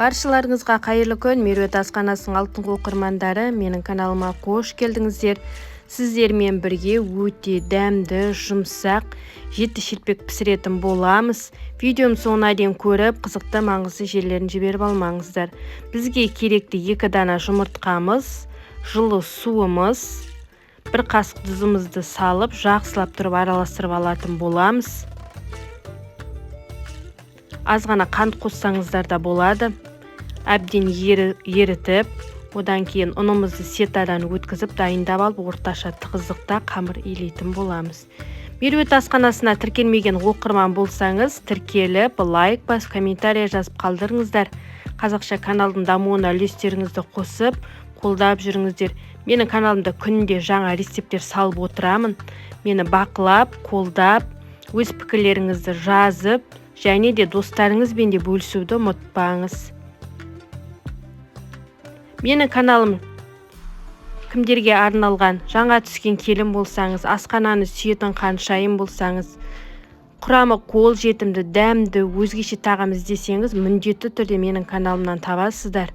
Баршаларыңызға қайырлы күн. Меруерт асханасының алтын оқырмандары, менің каналыма қош келдіңіздер. Сіздермен бірге өте дәмді, жұмсақ жеті шелпек пісіретін боламыз. Видеом соңына дейін көріп, қызықты маңызды жерлерін жіберіп алмаңыздар. Бізге керекті 2 дана жұмыртқамыз, жылы суымыз, бір қасық тұзымызды салып, жақсылап тұрып араластырып алатын боламыз. Аз ғана қант қоссаңыздар да болады. Әбден ерітіп, одан кейін ұнымызды сетадан өткізіп, дайындап алып, орташа тығыздықта қамыр илейтін боламыз. Меруерт асханасына тіркелмеген оқырман болсаңыз, тіркеліп, лайк басып, комментария жазып қалдырыңыздар. Қазақша каналдың дамуына үлестеріңізді қосып, қолдап жүріңіздер. Менің каналымда күнде жаңа рецепттер салып отырамын. Мені бақылап, қолдап, өз пікірлеріңізді жазып, және де достарыңызбен де бөлісуді ұмытпаңыз. Менің каналым кімдерге арналған? Жаңа түскен келін болсаңыз, асхананы сүйетін ханшайым болсаңыз, құрамы қол жетімді, дәмді, өзгеше тағам іздесеңіз, міндетті түрде менің каналымнан табасыздар.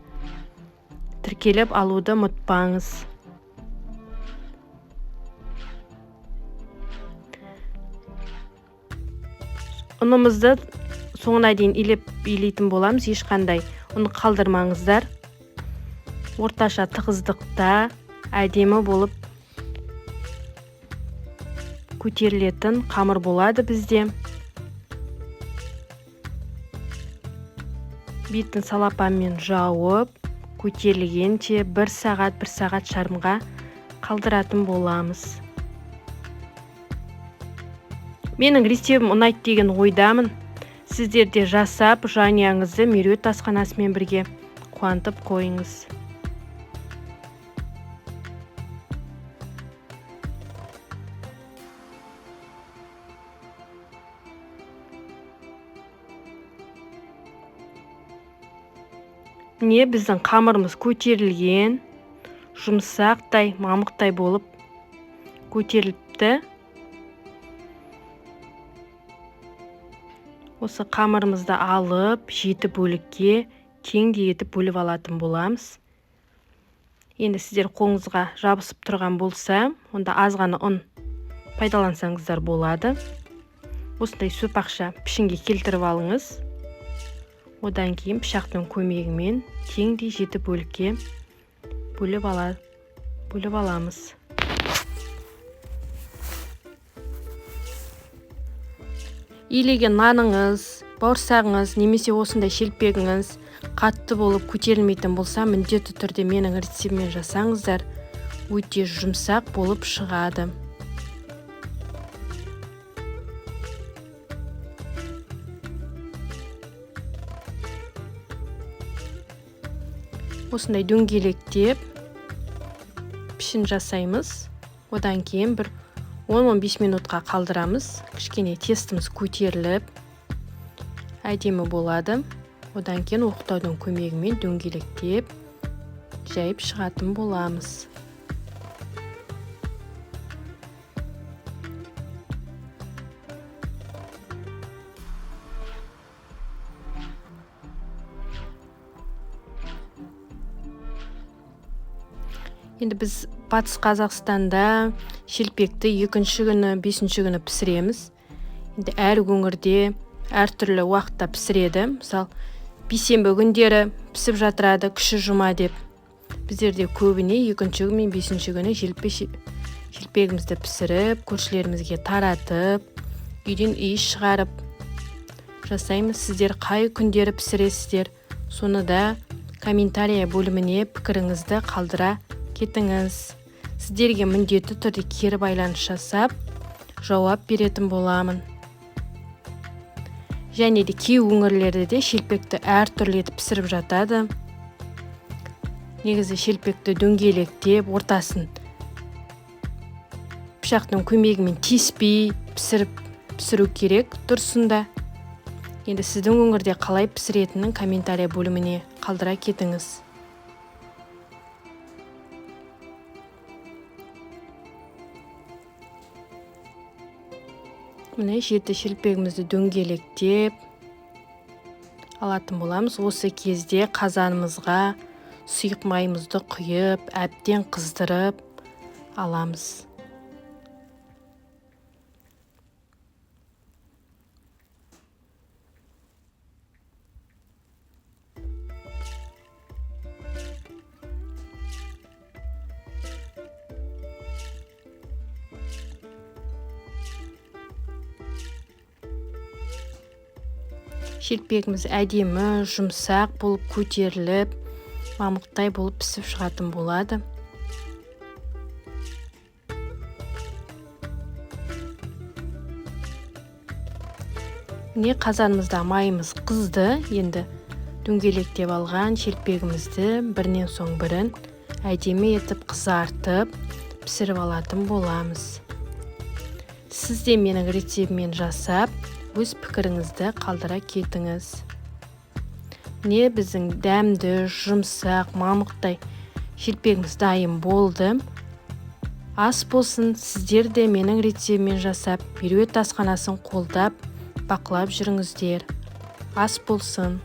Тіркеліп алуды ұмытпаңыз. Ұнымызды соңына дейін илейтін боламыз, ешқандай ұн қалдырмаңыздар. Орташа тығыздықта әдемі болып көтерілетін қамыр болады бізде. Бетін салапанмен жауып, көтерілгенше бір сағат, бір сағат жарымға қалдыратын боламыз. Менің рецептім ұнайды деген ойдамын. Сіздер де жасап, жанұяңызды Меруерт асханасымен бірге қуантып қойыңыз. Міне біздің қамырымыз көтерілген, жұмсақтай, мамықтай болып көтеріліпті. Осы қамырымызды алып, 7 бөлікке теңдей етіп бөліп алатын боламыз. Енді сіздер қолыңызға жабысып тұрған болса, онда аз ғана ұн пайдалансаңыздар болады. Осындай сопақша пішінге келтіріп алыңыз. Одан кейін пышақтың көмегімен теңдей 7 бөлікке бөліп аламыз. Илеген наныңыз, бауырсағыңыз немесе осындай шелпегіңіз қатты болып көтерілмейтін болса, міндетті түрде менің рецептіммен жасаңыздар, өте жұмсақ болып шығады. Осындай дөңгелектеп пішін жасаймыз. Одан кейін бір 10-15 минутқа қалдырамыз. Кішкене тестіміз көтеріліп, әдемі болады. Одан кейін оқтаудың көмегімен дөңгелектеп жайып шығатын боламыз. Енді біз Батыс Қазақстанда шелпекті екінші күні, бесінші күні пісіреміз. Енді әр өңірде әртүрлі уақытта пісіреді. Мысал, бейсенбі күндері пісіп жатырады, кіші жұма деп. Біздерде көбіне екінші күн мен бесінші күні шелпегімізді пісіріп, көршілерімізге таратып, үйден иіс шығарып жасаймыз. Сіздер қай күндері пісіресіздер, соны да комментария бөліміне пікіріңізді қалдыра кетіңіз. Сіздерге міндетті түрде кері байланыс жасап, жауап беретін боламын. Және де кей өңірлерде де шелпекті әртүрлі етіп пісіріп жатады. Негізі шелпекті дөңгелектеп, ортасын пышақтың көмегімен теспей пісіру керек дұрысында. Енді сіздің өңірде қалай пісіретінін комментария бөліміне қалдыра кетіңіз. Міне жеті шелпегімізді дөңгелектеп, Алатын боламыз. Осы кезде қазанымызға сұйық майымызды құйып, әбден қыздырып аламыз. Шелпегіміз әдемі, жұмсақ болып көтеріліп, мамықтай болып пісіп шығатын болады. Міне, қазанымызда майымыз қызды. Енді дөңгелектеп алған шелпегімізді бірінен соң бірін әдемі етіп қызартып, пісіріп алатын боламыз. Сіз де менің рецептіммен жасап, өз пікіріңізді қалдыра кетіңіз. Міне, біздің дәмді, жұмсақ, мамықтай шелпегіміз дайын болды. Ас болсын! Сіздер де менің рецептіммен жасап, Меруерт асханасын қолдап, бақылап жүріңіздер. Ас болсын!